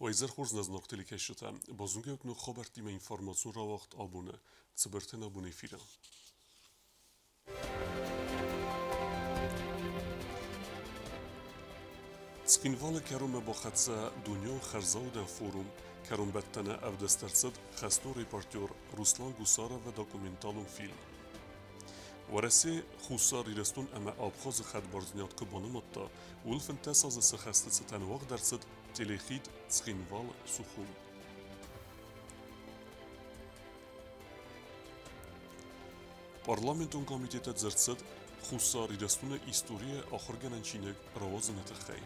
Уӕ хорз нӕ зынаргъ телекӕсджытӕ! Базонгӕ ног хабӕрттимӕ информацион рауагъд абоны Цыбырты абон эфиры. Цхинвалы кӕронмӕ бахӕццӕ дунеон хӕрзаудӕн форум. Кӕронбӕттӕны ӕвдыст ӕрцыд хӕстон репортер Руслан Гусаровы документалон фильм. Уӕрӕсе Хуссар Ирыстон ӕмӕ Абхазы хӕдбардзинад куы банымадта, ууыл 15 азы цы хӕсты цытӕн уагъд ӕрцыд телехид Цхинвал-Сухум. Парламентон комитеты дзырд цыд Хуссар Ирыстоны историйӕ ахуыргӕнӕн чиныг рауадзыны тыххӕй.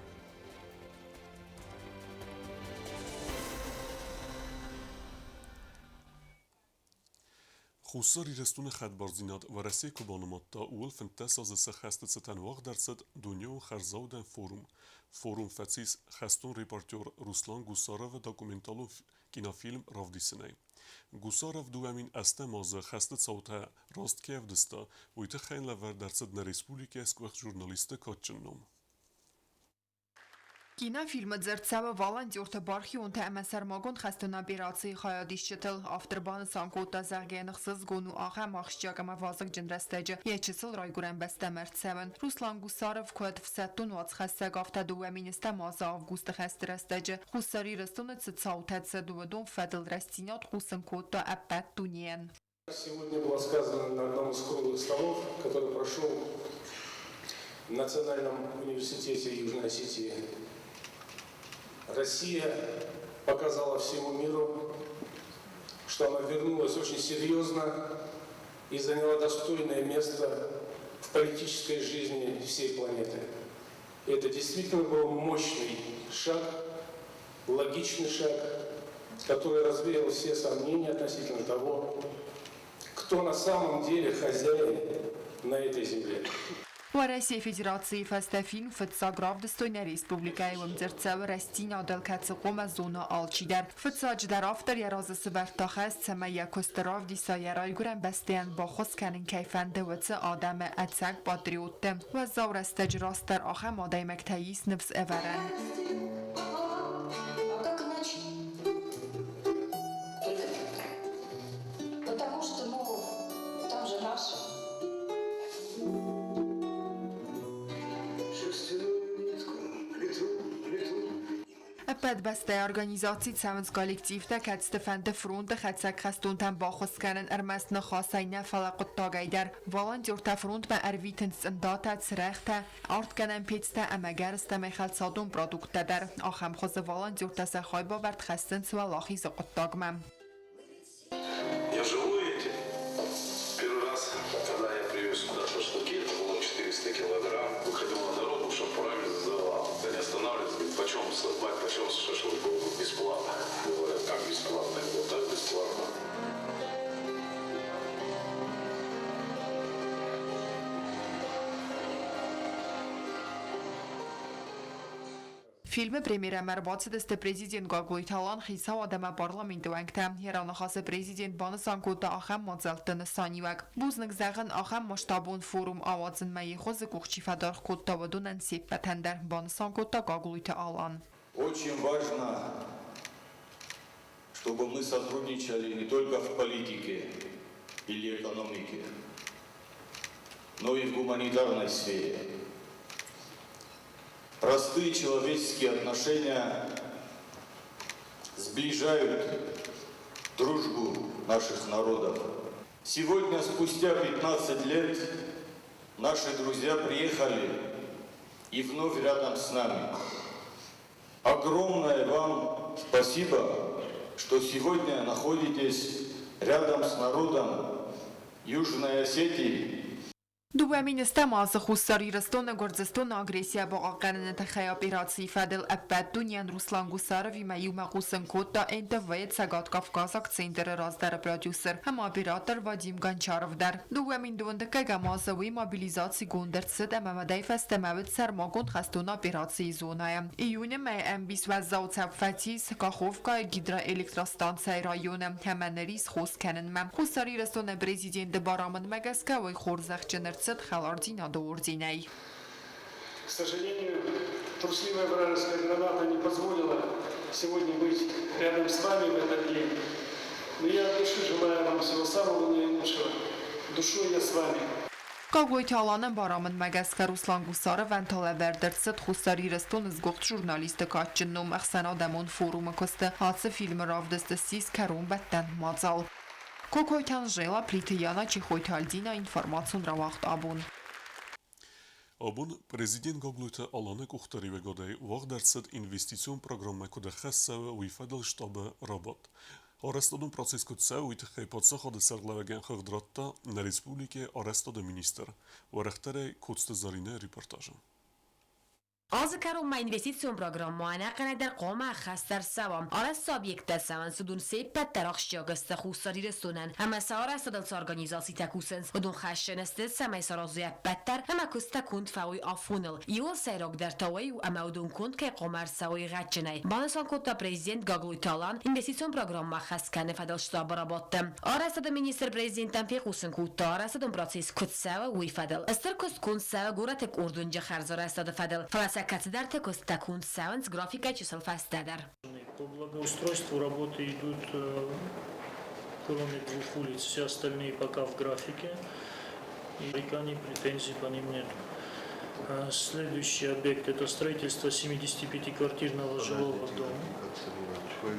Хуссар Ирыстоны хӕдбардзинад Уӕрӕсе куы банымадта, ууыл 15 азы цы хӕсты цытӕн уагъд ӕрцыд дунеон хӕрзаудӕн форум. Форум фӕцис хӕстон репортер Руслан Гусаровы документалон кинофильм равдисынӕй. Гусаров 2008 азы хӕсты цаутӕ раст кӕй ӕвдыста, уый тыххӕй лӕвӕрд ӕрцыд нӕ республикӕйы сгуыхт журналисты кадджын ном. Кинофильмы дзырд цӕуы волонтертӕ, бархионтӕ ӕмӕ сӕрмагонд хӕстон операцийы хайадисджытыл. Автор банысан кодта, зӕгъгӕ, ӕхсызгон у ахӕм ахсджиаг ӕмӕ вазыгджын рӕстӕджы йӕ чысыл райгуырӕн бӕстӕмӕ ӕрцӕуын. Руслан Гусаров куыд ӕфсӕддон уацхӕссӕг, афтӕ 2010 азы августы хӕсты рӕстӕджы Хуссар Ирыстоны цы цаутӕ цыд, уыдон фӕдыл рӕстдзинад хъусын кодта ӕппӕт дунейӕн. Сегодня было сказано на одном из круглых столов, который прошел в Национальном университете Южной Осетии. Россия показала всему миру, что она вернулась очень серьезно и заняла достойное место в политической жизни всей планеты. Это действительно был мощный шаг, логичный шаг, который развеял все сомнения относительно того, кто на самом деле хозяин на этой земле. Уӕрӕсейы Федерацийы фӕстӕ фильм фыццаг равдыстой нӕ республикӕйы уым дзырд цӕуы рӕстдзинадыл, кӕцы хъуамӕ зона алчидӕр. Фыццаджыдӕр автор йӕ разы сывӕрдта хӕс, цӕмӕй йӕ куысты равдиса йӕ райгуырӕн бӕстӕйӕн баххуыс кӕнын кӕй фӕнды, уыцы адӕмы ӕцӕг патриоттӕ. Уӕззау рӕстӕджы растдӕр ахӕм адӕймӕгтӕ ис ныфс ӕвӕрӕн. А как иначе? Только так. Потому что, ну, там же наши. Шерстяную нитку плету, плету. Ӕппӕт бӕстӕйы организаци цӕуынц коллективтӕ, кӕцыты фӕнды фронты хӕцӕг хӕстонтӕн баххуыс кӕнын ӕрмӕст ныхасӕй нӕ, фӕлӕ хъуыддагӕй дӕр. Волонтертӕ фронтмӕ ӕрвитынц цъындатӕ, цырӕгътӕ, артгӕнӕн пецтӕ ӕмӕ гӕрзтӕмӕй хӕлцадон продукттӕ дӕр. Ахӕм хуызы волонтертӕ сӕ хайбавӕрд хӕссынц уӕлахизы хъуыддагмӕ. Я живу этим. Первый раз, когда я привез сюда шашлыки, это было 400 килограмм, выходил на дорогу, шампурами зазывал. Да не останавливается, говорит, почем бать, почем шашлык? Бесплатно. Говорят, как бесплатно? Я говорю, так бесплатно. Фильмы премьерӕмӕ ӕрбацыдысты президент Гаглойты Алан, хицауад ӕмӕ парламенты уӕнгтӕ. Йӕ раныхасы президент банысан кодта ахӕм мадзӕлтты нысаниуӕг. Бузныг зӕгъын, ахӕм масштабон форум ауадзынмӕ йӕ хуызы къух чи фӕдаргъ кодта, уыдонӕн се ппӕтӕн дӕр, банысан кодта Гаглойты Алан. Очень важно, чтобы мы сотрудничали не только в политике или экономике, но и в гуманитарной сфере. Простые человеческие отношения сближают дружбу наших народов. Сегодня, спустя 15 лет, наши друзья приехали и вновь рядом с нами. Огромное вам спасибо, что сегодня находитесь рядом с народом Южной Осетии. 2010 азы Хуссар Ирыстоны Гуырдзыстоны агрессийӕ бахъахъхъӕныны тыххӕй операцийы фӕдыл ӕппӕт дунейӕн Руслан Гусаровимӕ иумӕ хъусын кодта НТВ-йы Цӕгат-Кавказаг центры раздӕры продюсер ӕмӕ оператор Вадим Гончаров дӕр. 2012 азы уый мобилизацигонд ӕрцыд ӕмӕ уӕдӕй фӕстӕмӕ уыд сӕрмагонд хӕстон операцийы зонӕйы. Июны мӕйы ӕмбис уӕззау цӕф фӕцис Каховкайы гидроэлектростанцӕйы районы ӕмӕ ныр ис хос кӕнынмӕ. Хуссар Ирыстоны президенты барамындмӕ гӕсгӕ уый хорзӕхджын ӕрцыд хӕлардзинады орденӕй. К сожалению, трусливая вражеская граната не позволила сегодня быть рядом с вами в этот день. Но я от души желаю вам всего самого наилучшего. Душой я с вами. Гаглойты Аланы барамындмӕ гӕсгӕ Руслан Гусаровӕн та лӕвӕрд ӕрцыд Хуссар Ирыстоны сгуыхт журналисты кадджын ном ӕхсӕнадӕмон форумы куысты. Ацы фильмы равдыст ссис кӕронбӕттӕн мадзал. Кокойты Анжела, Плиты Яна, Чехойты Альдина, информацион рауагъд абон. Абон президент Гаглойты Аланы къухдариуӕгадӕй уагъд ӕрцыд инвестицион программӕ куыд ӕххӕст цӕуы, уый фӕдыл штабы рабадт. Арӕзтадон процесс куыд цӕуы, уый тыххӕй паддзахады сӕргълӕууӕгӕн хыгъд радта нӕ республикӕйы арӕзтады министр, уӕрӕхдӕрӕй Коцты Зӕринӕ репортажы. Азы кӕронмӕ инвестицион программӕ ӕнӕхъӕнӕй дӕр хъуамӕ ӕххӕст ӕрцӕуа. Арӕзт цы объекттӕ цӕуынц, уыдон се ппӕт дӕр ахсджиаг сты Хуссар Ирыстонӕн ӕмӕ сӕ арӕзтадыл цы организацитӕ кусынц, уыдон хӕсджын сты, цӕмӕй саразой ӕппӕт дӕр ӕмӕ куысттӕ конд фӕуой афоныл. Иууыл сӕйрагдӕр та уый у, ӕмӕ уыдон конд кӕй хъуамӕ ӕрцӕуой гъӕдджынӕй, банысан кодта президент Гаглойты Алан инвестицион программӕ ӕххӕст кӕныны фӕдыл штабы рабадты. Арӕзтады министр президентӕн фехъусын кодта, арӕзтадон процесс куыд цӕуы, уый фӕдыл. Стыр куыст конд цӕуы горӕты къорд уынджы хӕрзарӕзтады фӕдыл, фӕлӕ сӕ кӕцыдӕрты куысттӕ конд цӕуынц графикӕй чысыл фӕстӕдӕр. По благоустройству работы идут кроме двух улиц, все остальные пока в графике. И нареканий, претензий по ним нет. Следующий объект – это строительство 75-квартирного жилого дома. Вы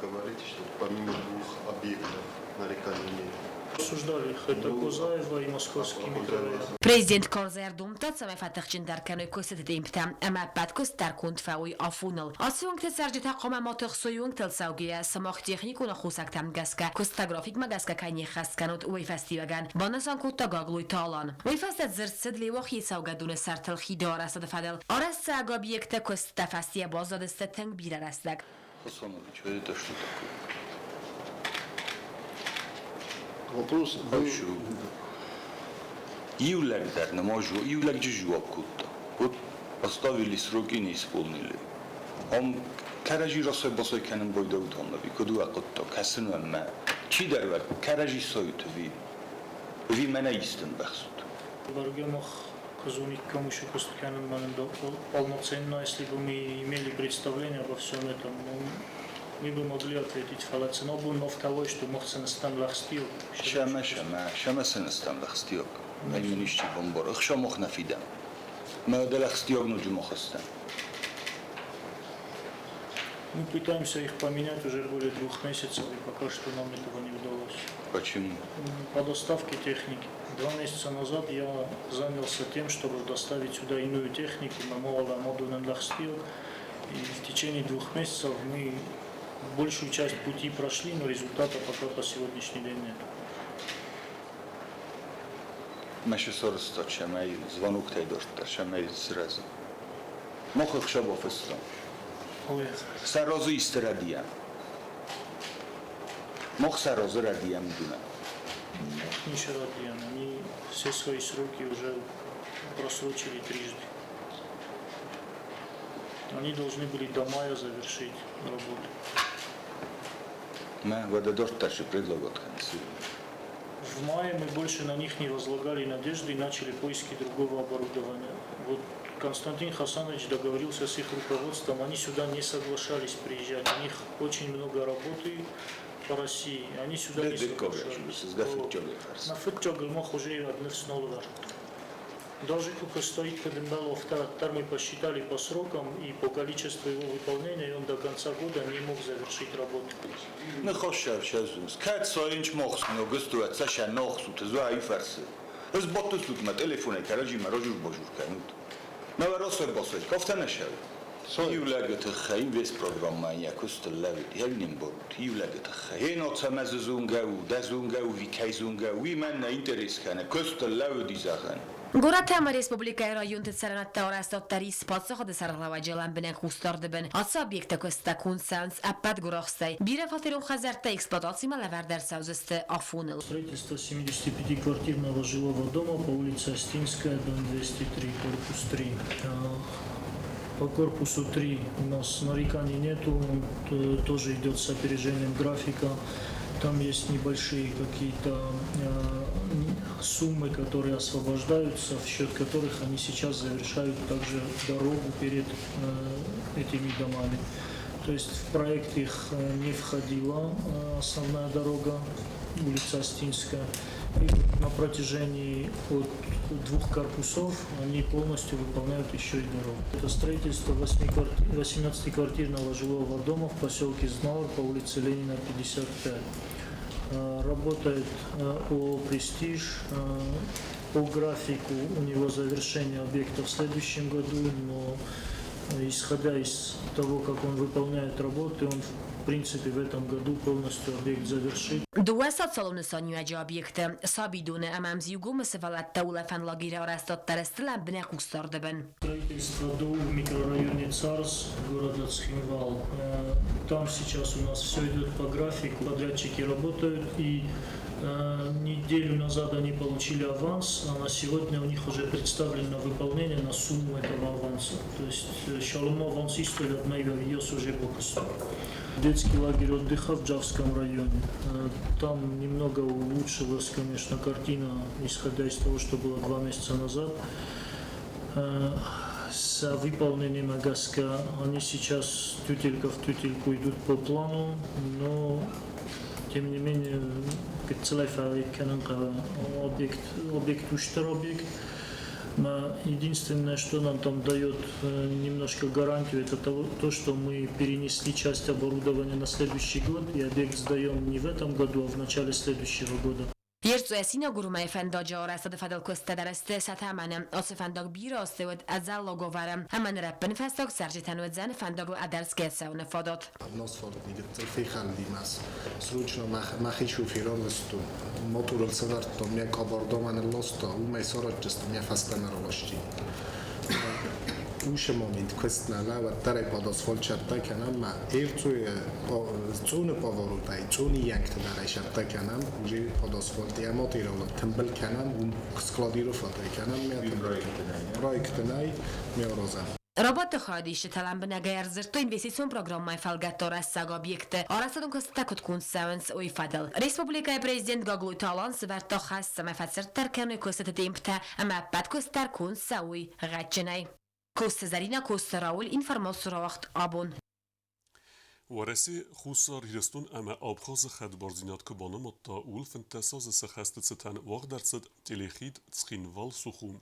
говорите, что помимо двух объектов нареканий нет. Обсуждали их, это Козаева и Московский микрорайон. Президент карзӕй ӕрдомдта, цӕмӕй фӕтыхджындӕр кӕной куыстыты темптӕ ӕмӕ ӕппӕт куыст дӕр конд фӕуой афоныл. Ацы уынгты цӕрджытӕ хъуамӕ ма тыхсой уынгтыл цӕугӕйӕ, сымах техникон аххосӕгтӕм гӕсгӕ куысттӕ графикмӕ гӕсгӕ кӕй не ххӕст кӕнут, уый фӕстиуӕгӕн, банысан кодта Гаглойты Алан. Уый фӕстӕ дзырд цыд Леуахийы цӕугӕдоны сӕртыл хиды арӕзтады фӕдыл. Арӕзтцӕуӕг объекты куысттӕ фӕстийӕ баззадысты тынг бирӕ рӕстӕг. Хасанович, а это что такое? Вопрос был... Иу лӕг дӕр нӕма иу лӕгджы жуап кодта. Вот поставили сроки, не исполнили. Ам кӕрӕдзи расой-басой кӕнын байдайут ӕви куыд уӕ хъуыддаг, кӕсын уӕм мӕ. Чидӕр уӕ кӕрӕдзи сайут ӕви, ӕви мӕнӕ исты ӕмбӕхсут? Бӕргӕ мах куы еще куыст кӕнын полноценно, если бы мы имели представление обо всем этом, ну, мы бы могли ответить, фӕлӕ сын абон нофтауой, что мах сын стӕм лӕгъстиаг. Шама, шама, шама сын стӕм лӕгъстиаг. Мӕ мын исчи бамбар, ӕхца мах нӕ фидӕм. Мӕ дӕ лӕгъстиаг ноджы мах стӕм. Мы пытаемся их поменять уже более 2 месяцев, и пока что нам этого не удалось. Почему? По доставке техники. 2 месяца назад я занялся тем, чтобы доставить сюда иную технику на модульном И в течение 2 месяцев мы большую часть пути прошли, но результата пока по сегодняшний день нет. Мӕ сарӕзтат, цӕмӕй звоноктӕй дарддӕр, цӕмӕй сырӕза. Мах ӕхца бафыстам. Ой. Сӕ разы исты рӕдийӕм. Мах сӕ разы рӕдийӕм уыдонӕн. Ничего рӕдийӕм. Они все свои сроки уже просрочили трижды. Они должны были до мая завершить работу. Мӕ уӕдӕ дарддӕр цы предлагать кӕныс? В мае мы больше на них не возлагали надежды и начали поиски другого оборудования. Вот Константин Хасанович договорился с их руководством, они сюда не соглашались приезжать. У них очень много работы по России, они сюда не соглашались. На фыццагыл мах уже Даже как стоит Кадымбал мы посчитали по срокам и по количеству его выполнения, и он до конца года не мог завершить работу. Ныхасӕр сӕзынц. Кӕд сайынч махсуна гыстуат саша нахсут, ez фӕрсы. Ez баттыстут мӕ телефонӕй кӕрӕдзимӕ ражур-бажур кӕнут. Мӕ расой-басой, кафтӕ нӕ шӕуы. Иу лӕгы тыххӕй инвестпрограммӕйӕн йӕ куыстыл лӕуд, йӕ не мбарут, иу лӕгы тыххӕй. Хе нацӕмӕ зонгӕ у, дӕ зонгӕ у, ви кӕй зонгӕ у, уый мӕн нӕ интерес кӕны, куыстыл лӕуди зӕгъӕн. Горӕты ӕмӕ республикӕйы районты цӕрӕнуӕтты арӕзтад дӕр ис паддзахады сӕргълӕууӕджы лӕмбынӕг хъусдарды бын. Ацы объекты куысттӕ конд цӕуынц ӕппӕт гуырахстӕй. Бирӕфатерон хӕдзӕрттӕ эксплуатацимӕ лӕвӕрд ӕрцӕудзысты афоныл. Строительство 75-квартирного жилого дома по улице Остинская, дом 203, корпус 3. По корпусу 3 у нас нареканий нету, он тоже идет с опережением графика. Там есть небольшие какие-то суммы, которые освобождаются, в счет которых они сейчас завершают также дорогу перед этими домами. То есть в проект их не входила основная дорога, улица Остинская. И на протяжении от двух корпусов они полностью выполняют еще и дорогу. Это строительство 18-квартирного жилого дома в поселке Знаур по улице Ленина, 55. Работает ООО «Престиж». По графику у него завершение объекта в следующем году, но исходя из того, как он выполняет работы, он в принципе в этом году полностью объект завершит. Дыууӕ социалон нысаниуӕджы объекты, сабидоны ӕмӕ Мзиугомы сывӕллӕттӕ улӕфӕн лагеры арӕзтад дӕр сты лӕмбынӕг хъусдарды бын. Строительство ДУ в микрорайоне ЦАРС города Цхинвал. Там сейчас у нас все идет по графику, подрядчики работают и неделю назад они получили аванс, а на сегодня у них уже представлено выполнение на сумму этого аванса. То есть шалом аванс история от моего уже Детский лагерь отдыха в Джавском районе. Там немного улучшилась, конечно, картина, исходя из того, что было 2 месяца назад. С выполнением ГАСКа они сейчас тютелька в тютельку идут по плану, но тем не менее объект, объект устыр объект. Единственное, что нам там дает немножко гарантию, это то, что мы перенесли часть оборудования на следующий год, и объект сдаем не в этом году, а в начале следующего года. Ерцъо-Асинагурмӕ фӕндаджы арӕзтады фӕдыл куысттӕ дӕр сты сӕ тӕмӕны. Ацы фӕндаг бирӕ азты уыд ӕдзӕллаг уавӕры ӕмӕ ныр ӕппынфӕстаг цӕрджытӕн уыдзӕн фӕндагыл ӕдӕрсгӕ цӕуыны фадат. Асфальт гыццыл фехӕлди срочно мӕхи шоферӕн лыстон, моторыл сӕвӕрдтон, йӕ къӕбӕр домӕ нылласта, уымӕй саразджыстӕм йӕ фӕстӕмӕ раласти. Уыцы момент куыст нӕ лӕвӕрддӕр ӕй под асфальт сӕттӕ кӕнӕм, ма Эрцъойы Цъоны поворотӕй Цъоны йӕнгты дӕр ӕй сӕттӕ кӕнӕм, уже под асфальт йӕ материалы тымбыл кӕнӕм, уым складировкӕтӕ кӕнӕм, проекты нӕй, ме аразӕм. Рабадты хайадисджытӕ лӕмбынӕгӕй ӕрдзырдтой инвестицион программӕйы фӕлгӕтты арӕзтцӕуӕг объектты арӕзтадон куыстытӕ куыд конд цӕуынц, уый фӕдыл. Республикӕйы президент Гаглойты Алан сӕвӕрдта хӕс, цӕмӕй фӕцырддӕр кӕной куыстыты темптӕ ӕмӕ ӕппӕт куыст дӕр конд цӕуой гъӕдджынӕй. Коцты Зӕринӕ, Коцты Рауль, информацион рауагъд абон. Уӕрӕсе Хуссар Ирыстон ӕмӕ Абхазы хӕдбардзинад куы банымадта, ууыл 15 азы сӕ хӕсты цытӕн уагъд ӕрцыд телехид Цхинвал-Сухум.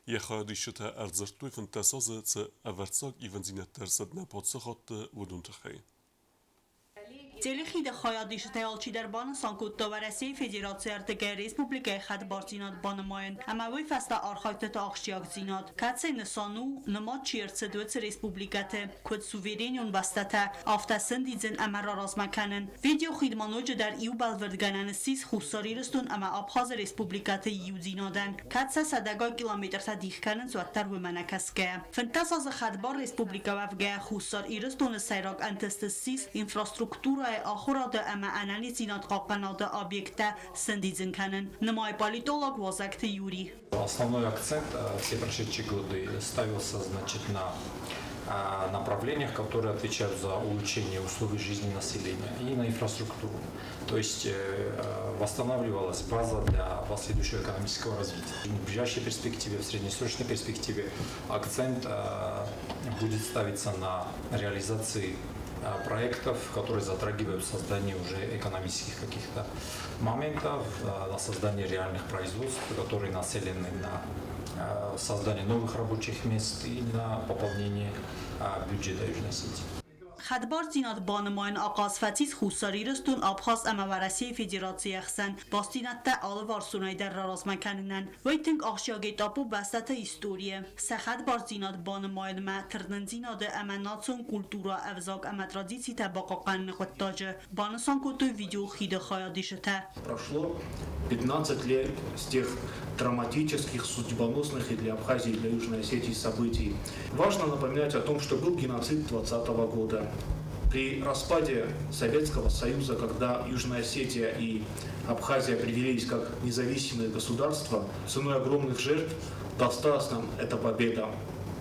Йӕ хайадисджытӕ ӕрдзырдтой 15 азы цы ӕвӕрццаг ивындзинӕдтӕ ӕрцыд нӕ паддзахадты, уыдон тыххӕй. Телехиды хайадисджытӕй алчидӕр банысан кодта Уӕрӕсейы Федерацийы ӕрдыгӕй республикӕйы хӕдбардзинад банымайын ӕмӕ уый фӕстӕ архайдтыты ахсджиагдзинад, кӕцыйы нысан у, нымад чи ӕрцыд, уыцы республикӕты, куыд суверенон бӕстӕтӕ, афтӕ сӕндидзын ӕмӕ раразмӕ кӕнын. Видеохид ма ноджыдӕр иу бӕлвырдгӕнӕн ссис Хуссар Ирыстон ӕмӕ Абхазы республикӕты иудзинадӕн, кӕд сӕ сӕдӕгай километртӕ дих кӕнынц, уӕддӕр уымӕ нӕ кӕсгӕйӕ. 15 азы хӕдбар республикӕ уӕвгӕйӕ Хуссар Ирыстоны сӕйраг ӕнтыст ссис инфраструктурӕйы, ахуырады ӕмӕ ӕнӕниздзинад хъахъхъӕнады объекттӕ сӕндидзын кӕнын, нымайы политолог Уазӕгты Юрий. Основной акцент все прошедшие годы ставился, значит, на направлениях, которые отвечают за улучшение условий жизни населения и на инфраструктуру. То есть восстанавливалась база для последующего экономического развития. В ближайшей перспективе, в среднесрочной перспективе акцент будет ставиться на реализации проектов, которые затрагивают создание уже экономических каких-то моментов, на создание реальных производств, которые нацелены на создание новых рабочих мест и на пополнение бюджета Южной Осетии. Хӕдбардзинад банымайын ахъаз фӕцис Хуссар Ирыстон, Абхаз ӕмӕ Уӕрӕсейы Федерацийы ӕхсӕн бастдзинӕдтӕ алыварсонӕй дӕр раразмӕ кӕнынӕн. Уый тынг ахсджиаг этап у бӕстӕты историйы. Сӕ хӕдбардзинад банымайынмӕ тырнындзинады ӕмӕ национ культурӕ, ӕвзаг ӕмӕ традицитӕ бахъахъхъӕныны хъуыддаджы, банысан кодтой видеохиды хайадисджытӕ. Прошло 15 лет с тех драматических, судьбоносных и для Абхазии, и для Южной Осетии событий. Важно напоминать о том, что был геноцид 2020 года. При распаде Советского Союза, когда Южная Осетия и Абхазия определились как независимые государства, ценой огромных жертв досталась нам эта победа.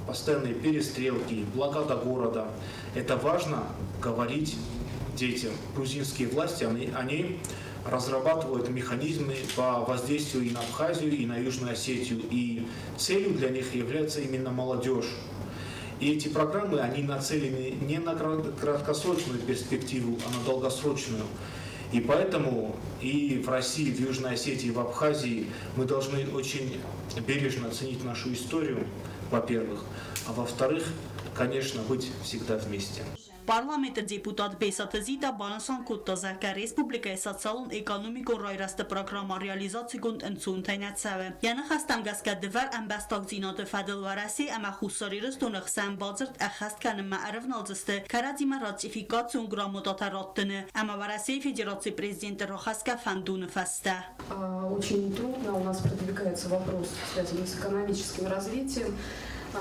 Постоянные перестрелки, блокада города. Это важно говорить детям. Грузинские власти, они разрабатывают механизмы по воздействию и на Абхазию, и на Южную Осетию. И целью для них является именно молодежь. И эти программы, они нацелены не на краткосрочную перспективу, а на долгосрочную. И поэтому и в России, в Южной Осетии, и в Абхазии мы должны очень бережно ценить нашу историю, во-первых, а во-вторых, конечно, быть всегда вместе. Парламенты депутат Бесаты Зита банысан кодта, зӕгъгӕ, республикӕйы социалон-экономикон райрӕзты программӕ реализацигонд ӕнцонтӕй нӕ цӕуы. Йӕ ныхӕстӕм гӕсгӕ дывӕр ӕмбӕстагдзинады фӕдыл Уӕрӕсе ӕмӕ Хуссар Ирыстоны хсӕн бадзырд ӕххӕст кӕнынмӕ ӕрывналдзысты кӕрӕдзимӕ ратификацион грамотатӕ раттыны ӕмӕ Уӕрӕсейы Федерацийы президенты рахӕсгӕ фӕндоны фӕстӕ. Очень трудно у нас продвигается вопрос, связанный с экономическим развитием.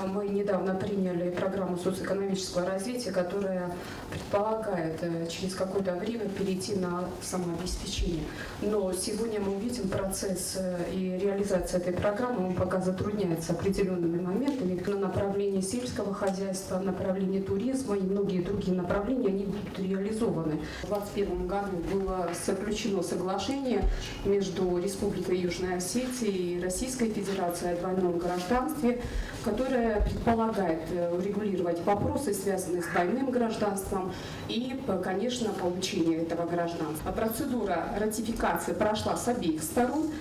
Мы недавно приняли программу социоэкономического развития, которая предполагает через какое-то время перейти на самообеспечение. Но сегодня мы увидим процесс и реализация этой программы, он пока затрудняется определенными моментами. На направлении сельского хозяйства, направлении туризма и многие другие направления, они будут реализованы. В 2021 году было заключено соглашение между Республикой Южная Осетия и Российской Федерацией о двойном гражданстве, которое предполагает урегулировать вопросы, связанные с двойным гражданством и, конечно, получение этого гражданства. Процедура ратификации прошла с обеих сторон.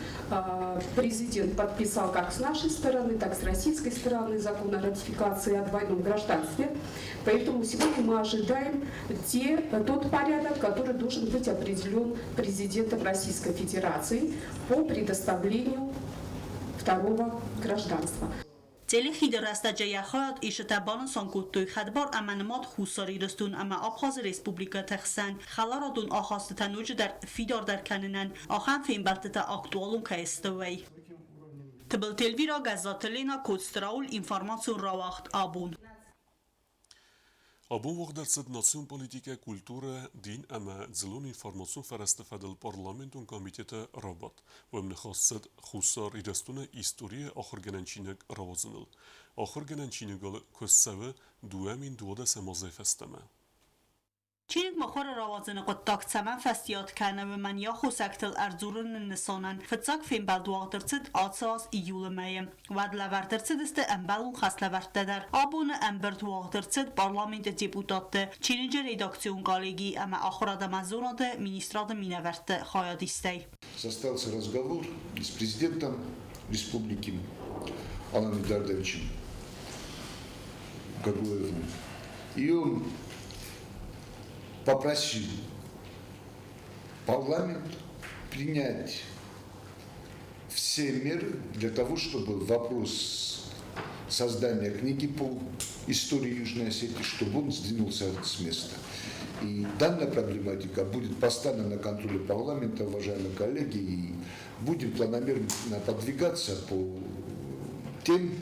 Президент подписал как с нашей стороны, так и с российской стороны закон о ратификации о двойном гражданстве. Поэтому сегодня мы ожидаем тот порядок, который должен быть определен президентом Российской Федерации по предоставлению второго гражданства. Цели хиды рӕстӕджы йӕ хайад исыта банысан кодтой хӕдбар ӕмӕ нымад Хуссар Ирыстон ӕмӕ Абхазы республикӕты хсӕн хӕларадон ахастытӕ ноджыдӕр фидардӕр кӕнынӕн ахӕм фембӕлдтытӕ актуалон кӕй сты, уый. Тыбылты Эльвира, Гӕззаты Лена, Коцты Рауль, информацион рауагъд Абон. Абон уагъд ӕрцыд национ политикӕ, культурӕ, дин ӕмӕ дзыллон информацион фӕрӕзты фӕдыл парламентон комитеты рабадт. Уым ныхас цыд Хуссар Ирыстоны историйы ахуыргӕнӕн чиныг рауадзыныл. Ахуыргӕнӕн чиныгыл куыст цӕуы 2012 азӕй фӕстӕмӕ. Чиныг мыхуыры рауадзыны хъуыддаг цӕмӕн фӕстиат кӕны, уымӕн йӕ аххосӕгтыл ӕрдзурыны нысанӕн фыццаг фембӕлд уагъд ӕрцыд ацы аз июлы мӕйы. Уӕд лӕвӕрд ӕрцыдысты ӕмбӕлон хӕслӕвӕрдтӕ дӕр. Абоны ӕмбырд уагъд ӕрцыд парламенты депутатты, чиныджы редакцион коллегийы ӕмӕ ахуырад ӕмӕ зонады министрады минӕвӕртты хайадистӕй. Состоялся разговор с президентом республики Аланом Эдуардовичем Гаглоевым. И он попросил парламент принять все меры для того, чтобы вопрос создания книги по истории Южной Осетии, чтобы он сдвинулся с места. И данная проблематика будет постоянно на контроле парламента, уважаемые коллеги, и будем планомерно подвигаться по тем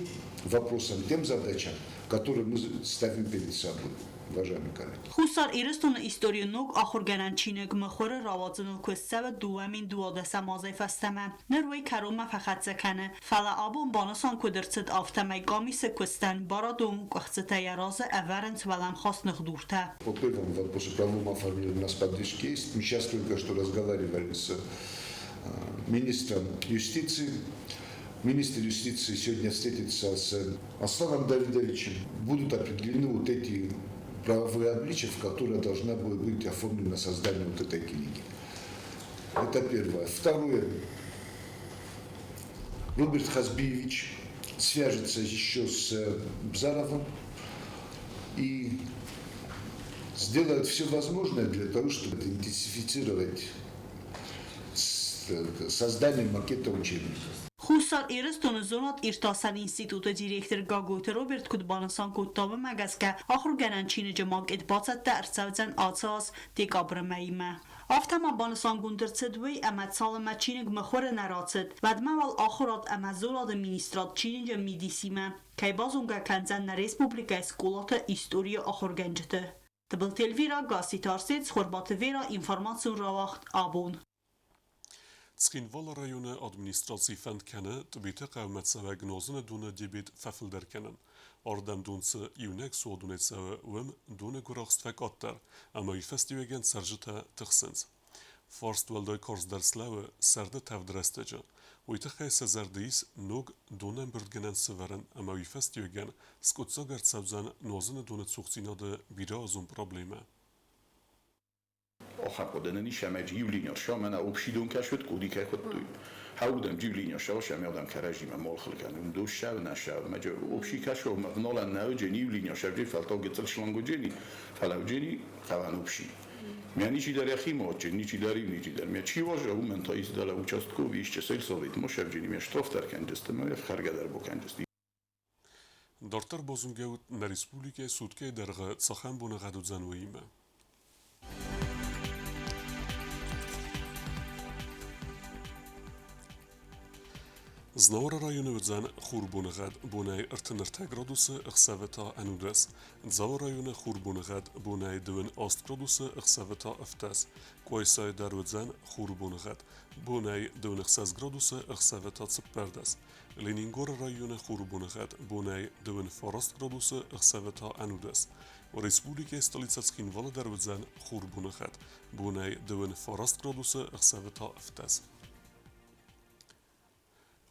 вопросам, тем задачам, которые мы ставим перед собой, уважаемые коллеги. Хуссар Ирыстоны историйы ног ахуыргӕнӕн чиныг мыхуыры рауадзыныл куыст цӕуы 2012 азӕй фӕстӕмӕ. Ныр уый кӕронмӕ фӕхӕццӕ кӕны. Фӕлӕ абон банысан куыд ӕрцыд, афтӕмӕй къамисы куыстӕн барадон къуыхцытӕ йӕ разы ӕвӕрынц уӕлӕмхас ныхдуртӕ. По первому вопросу правовому оформлению у нас подвижки есть. Мы сейчас только что разговаривали с министром юстиции. Министр юстиции сегодня встретится с Асланом Давидовичем. Будут определены вот эти правовые обличия, в которые должна быть оформлено создание вот этой книги. Это первое. Второе. Роберт Хазбиевич свяжется еще с Бзаровым и сделает все возможное для того, чтобы интенсифицировать создание макета учебника. Хуссар Ирыстоны зонад-иртасӕн институты директор Гаглойты Роберт куыд банысан кодта, уымӕ гӕсгӕ ахуыргӕнӕн чиныджы макет бацӕттӕ ӕрцӕудзӕн ацы аз декабры мӕймӕ. Афтӕ ма банысангонд ӕрцыд уый, ӕмӕ цалынмӕ чиныг мыхуыры нӕ рацыд, уӕдмӕ уал ахуырад ӕмӕ зонады министрад чиныджы мидисимӕ кӕй базонгӕ кӕндзӕн нӕ республикӕйы скъолаты историйы ахуыргӕнджыты. Тыбылты Эльвира, Гасситы Арсен, Цхуырбаты Вера, информацион рауагъд Абон. Цхинвалы районы администраци фӕнд кӕны Тъбеты хъӕумӕ цӕуӕг нозыны доны дебет фӕфылдӕр кӕнын. Ардӕм дон цы иунӕг суадонӕй цӕуы, уым доны гуырахст фӕкъаддӕр, ӕмӕ уый фӕстиуӕгӕн цӕрджытӕ тыхсынц. Фарст уӕлдай карздӕр слӕууы сӕрды тӕвд рӕстӕджы. Уый тыххӕй сӕ зӕрды ис ног донӕмбырдгӕнӕн сӕвӕрын ӕмӕ уый фӕстиуӕгӕн скъуыддзаг ӕрцӕудзӕн нуазыны доны цухдзинады бирӕазон проблемӕ. Дарддӕр базонгӕут нӕ республикӕйы суткӕйы дӕргъы цахӕм боныгъӕд уыдзӕн, уыимӕ. Знауыры районы уыдзӕн хурбоныгъӕд бонӕй 33 градусы, ӕхсӕвы та 11. Дзауы районы хурбоныгъӕд бонӕй 28 градусы, ӕхсӕвы та 17. Къуайсайы дӕр уыдзӕн хурбоныгъӕд бонӕй 26 градусы, ӕхсӕвы та 14. Ленингоры районы хурбоныгъӕд бонӕй 29 градусы, ӕхсӕвы та 11. Республикӕйы столицӕ Цхинвалы дӕр уыдзӕн хурбоныгъӕд бонӕй 29 градусы, ӕхсӕвы та 17.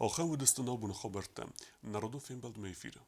Ахӕм уыдысты нӕ абоны хабӕрттӕ. Народон фембӕлдмӕ эфиры.